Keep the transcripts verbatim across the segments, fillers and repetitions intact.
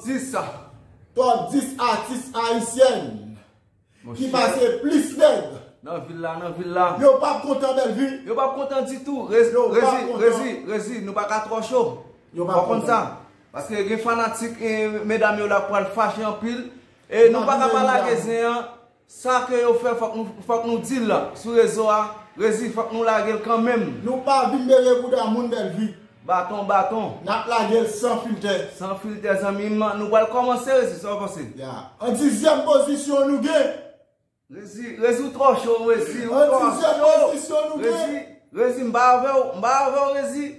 Dis sa. Top dis atis ayisyèn ki pase plis nèg. Nan vil la, nan vil la. Yo p ap kontan, Bèlvi. Yo p ap kontan ditou. Rezi, Rezi, Rezi, nou pa ka twò cho. Yo p ap kontan. Paske gen fanatik, e, medam yo la k pral fache anpil. E nou pa ka pa lage zen an. Sa ke yo fè, fòk nou, fòk nou di l sou rezo a. Rezi, fòk nou lage l kanmenm. Nou pa vin bere bouda moun, Bèlvi. Baton, baton. N ap lage l san filtè. San filtè, zanmi m. Nou pral kòmanse, Rezi, sa w panse? Ya. An dizyèm pozisyon, nou gen. Rezi, Rezi, ou twò cho, Rezi, ou twò cho. An dizyèm pozisyon, nou gen. Rezi, Rezi, m pa avè w, m pa avè w, Rezi.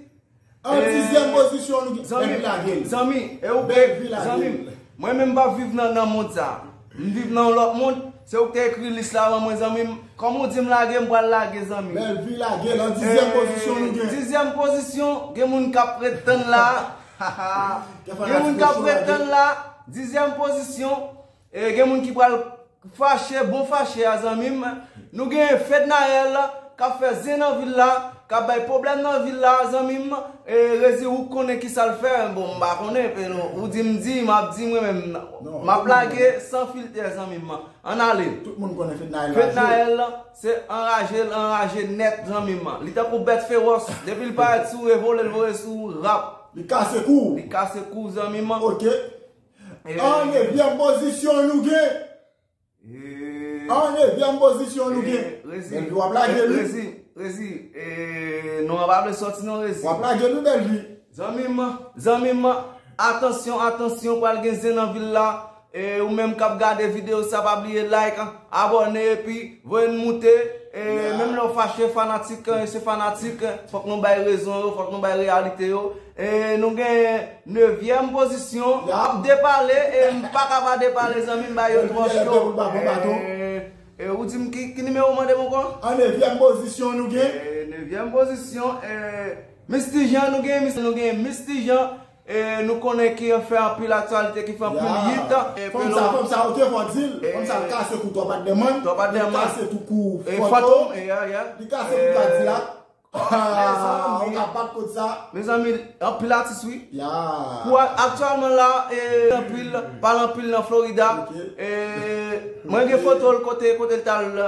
An dizyèm pozisyon, nou gen Bèlvi lage l. Zanmi, e ou Bèlvi lage l. Zanmi, mwen menm m pa viv nan, nan mond sa. M viv nan yon lòt mond. Se ou ki te ekri lis la ban mwen, zanmi m. Kòm ou di m lage, m pral lage, zanmi. Bèlvi lage l. An dizyèm pozisyon, nou gen. Dizyèm pozisyon, gen moun k ap ret tann la. Gen moun k ap ret tann la. Dizyèm pozisyon, e gen moun ki pral fache, bon fache a, zanmi m. Nou gen Fednaelle k ap fè zen nan vil la, k ap bay pwoblèm nan vil la, zanmi m. E Rezi, ou konnen ki sa l fè. Bon, m pa konnen, men ou di m di, m ap di mwen menm. M ap lage san filtè, zanmi m. Ann ale. Tout moun konnen Fednaelle anraje. Fednaelle, se anraje, l anraje nèt, zanmi m. Li tankou bèt fewòs. Depi l parèt sou ou, e vole l voye sou ou, rap. Li kase kou. Li kase kou, zanmi m. Ok. An nevyèm pozisyon, nou gen. An nevyèm pozisyon, nou gen. Rezi, Bèlvi, w ap lage l, wi. Rezi, Rezi, e, non an pa vle sòti non, Rezi. W ap lage l, wi, Bèlvi. Zanmi m, zanmi m, atansyon, atansyon, pral gen zen nan vil la. E ou menm k ap gade videyo sa, pa bliye like, abòne, epi voye n moute. E menm lè w fache, fanatik, e, se fanatik, fòk nou bay rezon yo, fòk nou bay reyalite yo. E nou gen nevyèm pozisyon. Ap depale, e m pa ka pa depale, zanmi m, ba yo twò cho. E, e ou di m ki, ki nimewo w mande m ankò? An nevyèm pozisyon, nou gen. E nevyèm pozisyon, e Misty Jean, nou gen Mis-, nou gen Misty Jean. E nou konnen ki fè anpil aktyalite, ki fè anpil hit. E fanm sa, fanm sa, ok, fò di l. Fanm sa, l kase kou twò pa t dèman. Twò pa t dèman. Li kase tou kou Fantom. Li kase kou Kadilak. Ou ka bat kot sa. Mezanmi, anpil atis, wi. Ya. Pou a-, aktyèlman la, e, anpil, pale anpil nan Florida. Ok. E, mwen gen foto l kote, kote l t al,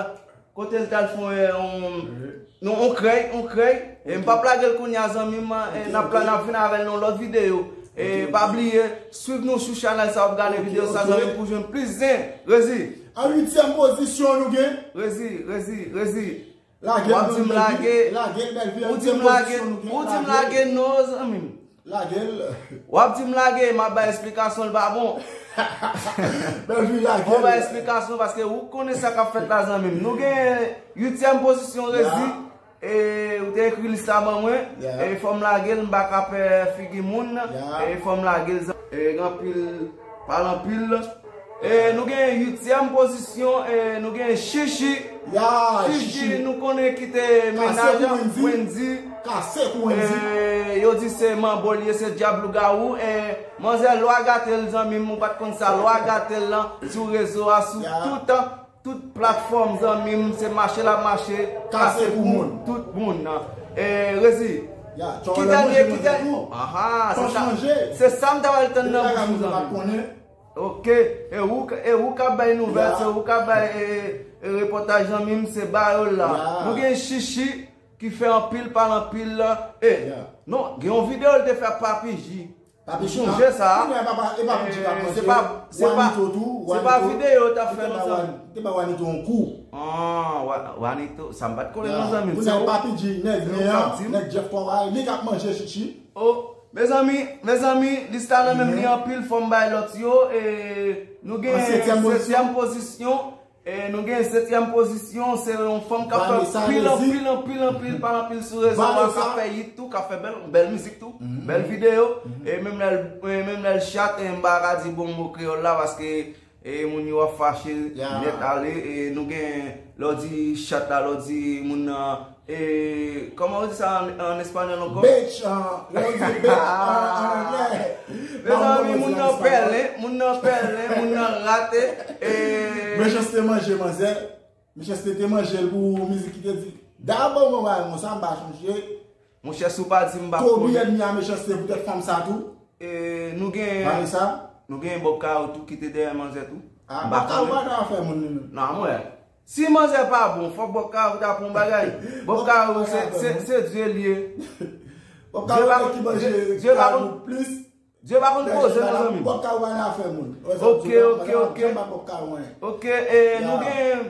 kote l t al fè yon, yon, yon krèy, yon krèy. E m p ap lage l kounye a, zanmi m, e, n ap, n ap vin avè l nan lòt videyo. E pa bliye, swiv nou sou chanèl sa, w ap gade videyo sa, zanmi m, pou jwenn plis zen. Rezi. An uityèm pozisyon, nou gen. Rezi, Rezi, Rezi. Lage l, Bèlvi. Lage l, Bèlvi. Ou di m lage, ou di m lage non, zanmi m. Lage l. W ap di m lage, m ap bay esplikasyon, l pa bon. Bèlvi, lage l. W ap bay esplikasyon paske ou konnen sa k ap fèt la, zanmi m. Nou gen uityèm pozisyon, Rezi. E ou te ekri lis la ban mwen. E fò m lage l, m pa ka pè figi moun. E fò m lage l, zanmi. E gen anpil, pale anpil. E nou gen uityèm pozisyon, e nou gen Chichi. Ya, Chichi, Chichi, nou konnen ki te mennaj Wendy. Kase kou Wendy. E yo di se manbo l ye, se dyab lougawou. E manzè lwa gate l, zanmi m, ou pa t konn sa, lwa gate l lan, sou rezo a, sou tout, tout platfòm, zanmi m, se mache l ap mache, kase kou moun, tout moun. E Rezi, ki dènye, ki dènye? Aha, se sa, se sa m ta pral tann nan bouch ou, zanmi m. Ok, e ou, e ou k ap bay nouvèl, se ou k ap bay, e, e, repòtaj, zanmi m, se ba yo l la. Nou gen Chichi ki fè anpil, pale anpil la. E, non, gen yon videyo l te fè ak Papi G. Papi G, sonje sa. Kounye a, e pa, e Papi G k ap manje. Se pa, se pa, se pa videyo yo t ap fè non, zanmi m. Te ba Wanito yon kou. Ah, Wa-, Wanito, sa m pa t konnen non, zanmi m. Kounye a, Papi G, nèg men an, nèg Jeff Power, li k ap manje Chichi. Oh, mezanmi, mezanmi, lis la nan men m, li anpil, fò m bay lòt yo. E nou gen setyèm pozisyon. E nou gen setyèm pozisyon, se yon fanm k ap fè anpil, anpil, anpil, anpil, pale anpil sou rezo a, k ap fè hit tou, k ap fè bèl, bèl mizik tou, bèl videyo. E menm lè l, e menm lè l chat, e m pa ka di bon mo kreyòl la, paske, e moun yo ap fache nèt ale. E nou gen, lè w di chat la, lè w di moun nan, e, kòman yo di sa an, an espanyòl ankò? Bitch, an, lè yo di bitch an, an anglè. Mezanmi, moun nan pèlen, moun nan pèlen, moun nan rate. E Mechanste manje manzè. Mechanste te manje l pou mizik ki te di. Dabò mwen wè konsa, m pa sonje. Monchè, si w pa di m, m pa konnen. Toby ènmi a Mechanste poutèt fanm sa tou. E nou gen Vanessa. Nou gen Bob Caro tou ki te dèyè manzè tou. Ah, Bob Caro pa nan afè moun li menm. Non, mwen. Si manzè pa bon, fòk Bob Caro ta pran yon bagay. Bob Caro se, se, se Dye li ye. Bob Caro ki manje Dye pa konn plis. Dye pa konn poze, mezanmi. Bob Caro pa nan afè moun. Ok, ok, ok. Ok, e nou gen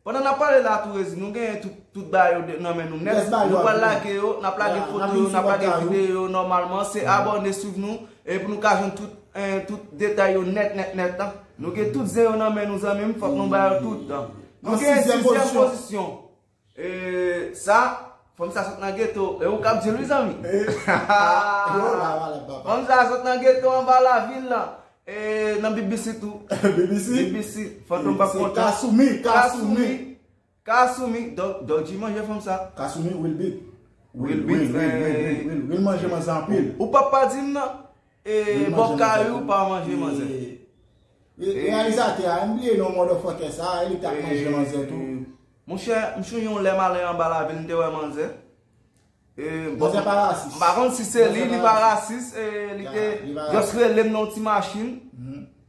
Pandan n ap pale la tou, Rezi, nou genyen tout, tout bagay yo nan men nou nèt. Nou pral lage yo, n ap lage foto yo, n ap lage videyo yo nòmalman. Se abòne, swiv nou, e pou nou ka jwenn tout, eh, tout detay yo nèt, nèt, nèt. Nou gen tout zen yo nan men nou, zanmi m, fòk nou ba yo tout. Nou gen sizyèm pozisyon. E sa, fanm sa sot nan geto. E ou k ap di l, wi, zanmi. Fanm sa sot nan geto anba lavil la. E nan B B C tou. B B C? B B C, Fantom p ap kontan. Kasumi, Kasumi. Kasumi, Dog G manje fanm sa. Kasumi, Will Beat. Will Beat, Will, Will, Will, Will, Will manje manzè anpil. Ou p ap pa di m nan. E Bob Caro pa manje manzè. Reyalizatè a, m bliye non motherfucker sa, e li t ap manje manzè tou. Monchè, m sonje yon lè m ale anba lavil, m te wè manzè. E, bon, manzè pa rasis. M pa konn si se li, li pa rasis, e, li te just rele m nan yon ti machin.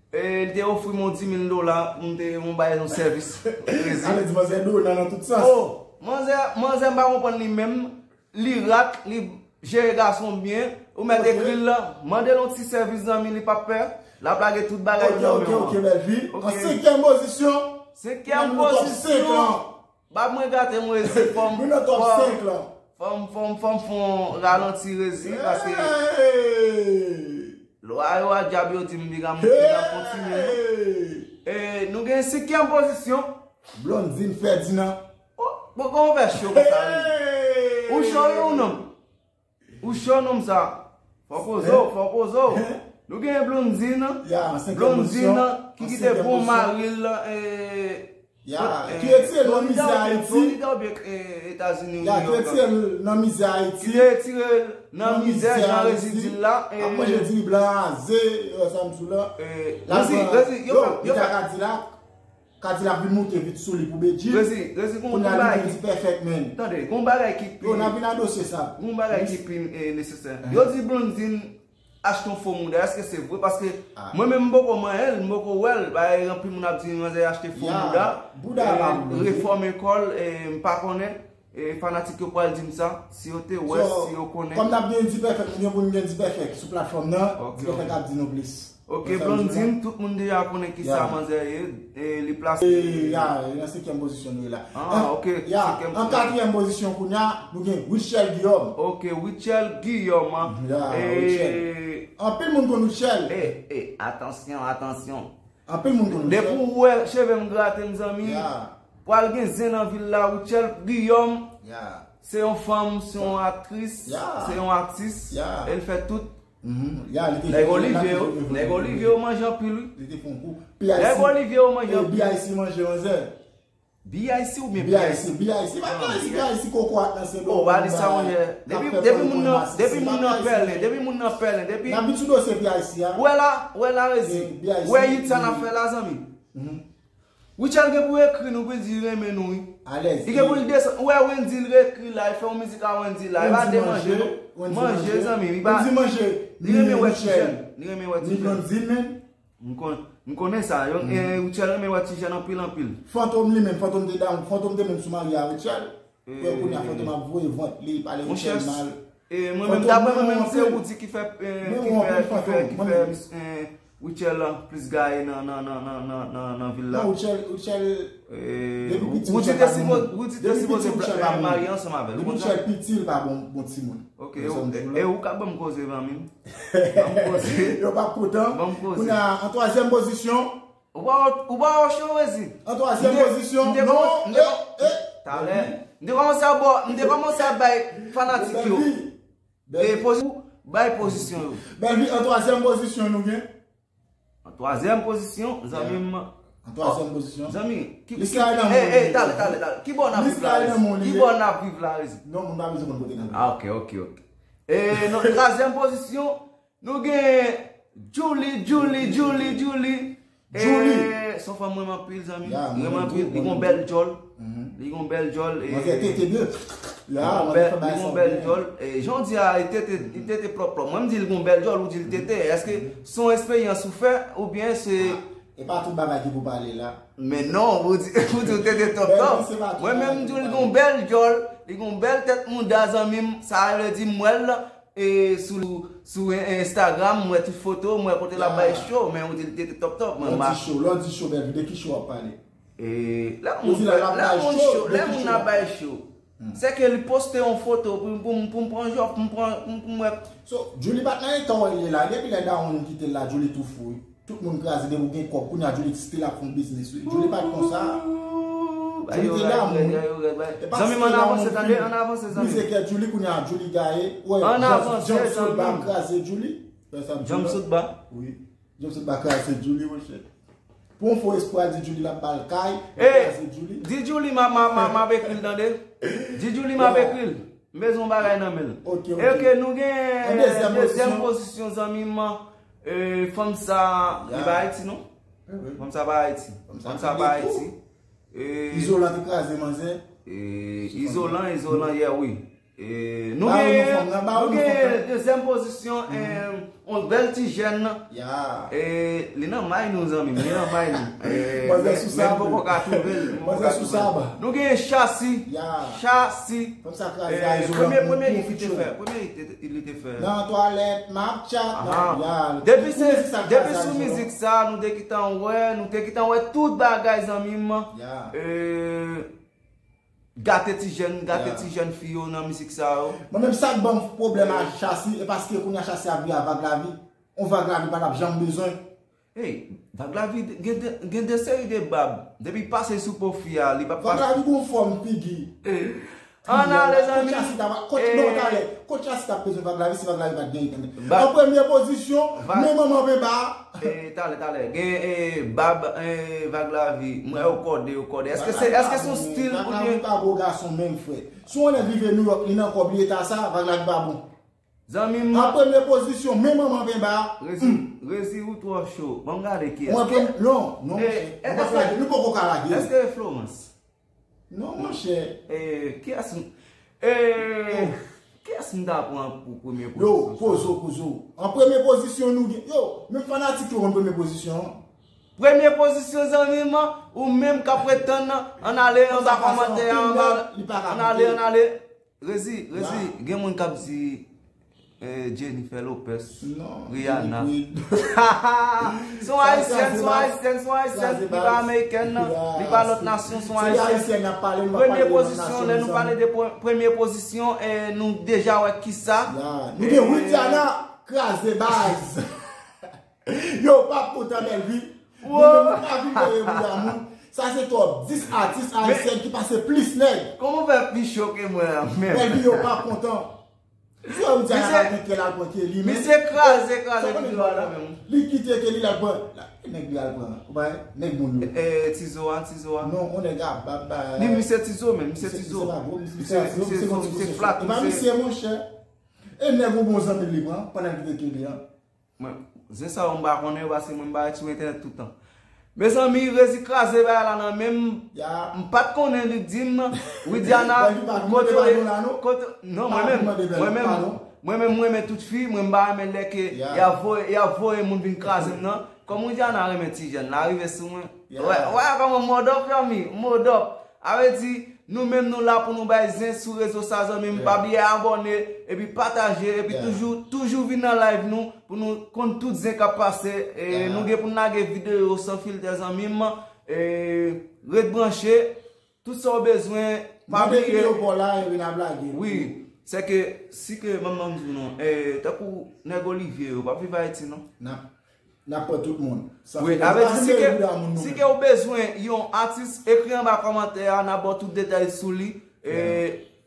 E, li te ofri m yon di mil dola pou m te, m bay yon sèvis. Sa vle di manzè dona nan tout sans. Oh, manzè, manzè m pa konprann li menm. Li rat, li jere gason byen. Ou mèt ekri l la. Mande l yon ti sèvis, zanmi, li p ap pè. L ap lage tout bagay li nan men w. Ok, ok, ok, Bèlvi. An senkyèm pozisyon. Senkyèm pozisyon. Bab mwen gate m, Rezi, fò m, fò m, fò m, fò m fè yon ralanti, Rezi, paske lwa yo a dyab yo di m piga m, piga m kontinye. E, nou gen senkyèm pozisyon. Blondine Ferdinand. Oh, bon, kòman w fè cho konsa, Rezi? Ou cho, wi, ou non? Ou cho nonm sa. Fò poze w, fò poze w. Nou gen Blondine. Blondine ki kite bon mari l, eh, ki retire l nan mizè Ayiti. Florida oubyen, eh, Etazini, New York. Ki retire l nan mizè Ayiti. Ki te retire l nan mizè, jan Rezi di l la. Ap manje diri blan aze, sa m sou la. Rezi, Rezi, yo fè, yo fè. Kadilak vin moute vit sou li pou Bedjine. Rezi, Rezi, gon bagay ki pèfèk, men. Tande, gon bagay ki pi. Yo, n a vin a dosye sa. Gon bagay ki pi, eh, nesesè. Yo di Blondine achte yon fo mouda. Èske se vre? Paske mwen menm m poko manyen l, m poko wè l. Bagay anpil moun ap di manzè achte fo mouda. Bouda pa bon. Refòme kò l, eh, m pa konnen. E fanatik yo pral di m sa, si yo te wè, si yo konnen. Kòm n ap gen Dipèfèk, nou gen pou n gen Dipèfèk sou platfòm nan, Dipèfèk ap di nou plis. Ok, Blondine, tout moun deja konnen kisa manzè ye, e li plase. E, ya, e nan senkyèm pozisyon nou ye la. Ah, ok, senkyèm pozisyon. An katriyèm pozisyon kounye a, nou gen Rutshelle Guillaume. Ok, Rutshelle Guillaume, an. Ya, Rutshelle. Anpil moun konn Rutshelle. E, e, atansyon, atansyon. Anpil moun konn Rutshelle. Depi w wè cheve m grate m, zanmi, pral gen zen nan vil la. Rutshelle Guillaume se yon fanm, se yon aktris, se yon atis. E l fè tout. Nèg Olivye yo, nèg Olivye yo manje anpil, wi. Nèg Olivye yo manje anpil. B I C manje manzè. B I C oubyen B I C? B I C, B I C, pa B I C, B I C kokorat nan se do. Oh, pa di sa, monchè. Depi, depi moun nan, depi moun nan pèlen, depi moun nan pèlen, depi. N ap vin sou dosye B I C a. Ou wè la, ou wè la, Rezi. Ou wè hit sa n ap fè la, zanmi. Rutshelle gen pou ekri nou, pou l di li renmen nou, wi. Alèz. Li gen pou l desann. Ou wè Wendyy, l ekri la, li fè yon mizik a Wendyy la. Li pa demanje, non. Manje, zanmi. Li pa, li renmen wè ti jèn. Li renmen wè ti jèn. M kon-, m konnen sa. Yo, eh, Rutshelle renmen wè ti jèn anpil, anpil. Fantom li menm, Fantom te down, Fantom te menm sou mari a Rutshelle. Yo, kounye a Fantom ap voye vant li, pale Rutshelle mal. Eh, mwen menm, daprè mwen menm, se Roody ki fè, eh, ki fè, ki fè, ki fè, eh, Rutshelle la plis gaye nan, nan, nan vil la. Non, Rutshelle, Rutshelle, eh, depi piti Roody te sipoze, Roody te sipoze marye ansanm avè l. Depi Rutshelle piti, li pa bon, bon timoun. Ok, e ou ka ban m koze, zanmi m? Ban m koze. Yo p ap kontan. Ban m koze. Kounye a, an twazyèm pozisyon. Ou pa, ou pa wè cho, Rezi? An twazyèm pozisyon. Non, eh, eh. Talè. M te kòmanse ap ba, m te kòmanse ap bay fanatik yo. E poz-, bay pozisyon yo. Bèlvi, an twazyèm pozisyon nou gen. An twazyèm pozisyon, zanmi m. An twazyèm pozisyon. Zanmi, ki, ki, eh, eh, talè, talè, talè. Ki bò n ap viv la, Rezi? Ki bò n ap viv la, Rezi? Non, moun pa bezwen konn kote n ap viv. Ah, ok, ok, ok. E nan twazyèm pozisyon, nou gen Djouly, Djouly, Djouly, Djouly. Djouly. Eh, se yon fanm mwen renmen anpil, zanmi. Mwen renmen anpil. Li gon bèl djòl. Li gon bèl djòl. Manzè tete byen. Li gon bèl djòl. E jan w di a, li tete, li tete plòp plòp. Mwen m di li gon bèl djòl, ou di li tete. Èske se yon eksperyans ou fè oubyen se... E pa tout bagay ki pou pale la. Men non, ou di, ou di ou tete top top. Mwen menm m di w li gon bèl djòl, li gon bèl tèt mouda, zanmi m. Sa vle di m wè l e sou, sou Instagram, m wè tout foto, m wè kote l ap bay show, men ou di l tete top top, men... Lè w di show, lè w di show, bèl, de ki show w ap pale? E lè moun, lè moun show, lè moun ap bay show. Se ke li poste yon foto pou, pou, pou m pran jòf, pou m pran, pou, pou m wè. So, Djouly pa t nan eta w ye la. Depi lè Dawonn kite l la, Djouly tou fou wi. Tout moun kraze depi w gen kòb. Kounye a Djouly still ap fè yon biznis wi. Djouly pa t konsa. Djouly te damou wi. Zanmi m, ann avanse, tande, ann avanse, zanmi m. Brise kè Djouly, kounye a Djouly gaye. Ann avanse, zanmi m. Jumpsuit ba kraze Djouly. Jumpsuit ba. Wi. Jumpsuit ba kraze Djouly, monchè. Pou yon fo espwa, di Djouly l ap ba l kay, l ap kraze Djouly. Di Djouly m ap, m ap, m ap, m ap ekri l, tande. Di Djouly m ap ekri l. M bezwen yon bagay nan men l. Ok, ok. Ok, nou gen dezyèm pozisyon, zanmi m. E, fanm sa, li pa Ayiti, non? Fanm sa pa Ayiti. Fanm sa pa Ayiti. E, Izolan te kraze manzè. E, Izolan, Izolan, yeah, wi. E, nou gen, nou gen dezyèm pozisyon, e, yon bèl ti jèn. E, li nan may nou, zanmi m, li nan may nou. E, men m poko ka twouve l, m poko ka twouve l. Nou gen Chasi. Chasi. Premye, premye hit li te fè, premye hit li te fè. Nan twalèt, m ap tchat. Depi se, depi sou mizik sa, nou te gentan wè, nou te gentan wè tout bagay, zanmi m. E, gate ti jèn, gate ti jèn fi yo nan mizik sa yo. Mwen menm sa k ban m pwoblèm a Chasi, e paske kounye a Chasi ap viv a Vag Lavi. On Vag Lavi pa t ap janm bezwen. Hey, Vag Lavi gen de, gen de seri de bab. Depi pase sou po fi a, li p ap pase. Vag Lavi gon fòm figi. Ann ale, zanmi. Kot Chasi ta, kot, non, talè. Kot Chasi ta bezwen Vag Lavi si Vag Lavi pa t genyen, tande. An premye pozisyon, men manman penba. E, talè, talè. Gen, e, bab, e, Vag Lavi. M wè yo kòde, yo kòde. Èske se, èske se yon stil oubyen... Vag Lavi pa gwo gason menm, frè. Si yon nèg rive Nouyòk, li nan kòb, li eta sa, Vag Lavi pa bon. Zanmi m. An premye pozisyon, men manman penba. Rezi, Rezi, ou twò cho. Ban m gade kiyès. Mwen, non, non, monchè. Nou poko ka lage. Èske e Florence? Non, monchè. E, kiyès m, e, kiyès m ta pran pou premye pozisyon? Yo, Kozo, Kozo. An premye pozisyon nou gen, yo, menm fanatik yo konn premye pozisyon an. Premye pozisyon, zanmi m, ou menm k ap ret tann nan, ann ale anba kòmantè a, anba, ann ale, ann ale. Rezi, Rezi, gen moun k ap di, e, Jennifer Lopez, Rihanna. Se yon ayisyèn, se yon ayisyèn, se yon ayisyèn, li pa amerikèn, non, li pa lòt nasyon, se yon ayisyèn. Premye pozisyon, lè nou pale de pre-, premye pozisyon, e, nou deja wè kisa. Nou gen Widiana, kraze baz. Yo, p ap kontan, Bèlvi. Nou menm nou pa vin voye bouda moun. Sa se top dis atis ayisyèn ki pase plis nèg. Kòman w fè pi cho ke mwen an menm? Bèlvi, yo p ap kontan. Misye, misye kraze, kraze videyo a la menm. Li kite Kelly, l al pran. Nèg li al pran. Ou pa wè? Nèg moun yo. E, Tizo a, Tizo a. Non, on nèg a bab ba. Li, misye Tizo menm, misye Tizo. Misye, misye flat, misye. E pa misye, monchè. E nèg yon bon zanmi li pran, pandan l kite Kelly an. Mwen, zen sa yo m pa konnen yo, paske mwen m pa ret sou entènèt toutan. Mezanmi, Rezi kraze bagay la nan men m. M pa t konnen li di m, Widiana, kote w ye, kote, non, mwen menm, mwen menm, mwen menm, mwen renmen tout fi, mwen m pa renmen lè ke y ap voye, y ap voye moun vin kraze m nan. Kòm Widiana renmen ti jèn la, rive sou mwen. Wè, wè kòman m modòp, zanmi, m modòp. A vle di, nou menm nou la pou nou bay zen sou rezo sa, zanmi m. Pa bliye abòne, epi pataje, epi toujou, toujou vin nan live nou, pou nou konn tout zen k ap pase. E, nou gen pou n lage videyo san filtè, zanmi m. E, ret branche, tout sa w bezwen, pa bliye. Mande videyo pa w la, epi n ap lage. Wi, se ke, si ke, ban m di w non, e, tankou nèg Olivye yo, p ap viv Ayiti non. N ap N ap pran tout moun. Wi, a vle di, si ke, si ke ou bezwen yon atis, ekri anba kòmantè a, n a ba w tout detay sou li. E,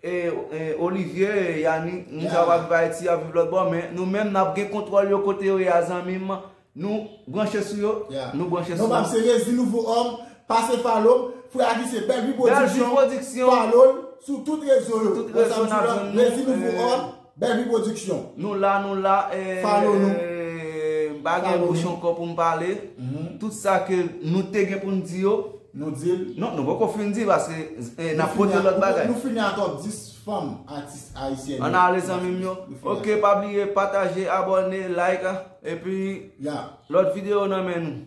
e, e, Olivier, e, Yani, moun sa yo pa viv Ayiti, y ap viv lòtbò, men nou menm, n ap gen kontwòl yo kote yo ye a, zanmi m. Nou branche sou yo, nou branche sou yo. Non, pa se Rezi Nouvo Òm, pase follow m, frè a di se Bèlvi Pwodiksyon, follow l sou tout rezo yo. Tout rezo n ap jwenn nou. Rezi Nouvo Òm, Bèlvi Pwodiksyon. Nou la, nou la, e, follow nou. Pa gen bouch ankò pou m pale. Tout sa ke nou te gen pou n di yo, Nou di l. Non, nou poko fin di paske eh, n ap pote lòt bagay. Nou fini a top dis fanm atis ayisyèn. Ann ale zanmi m yo. Ok, pa bliye pataje, abòne, like, epi lòt videyo nan men nou.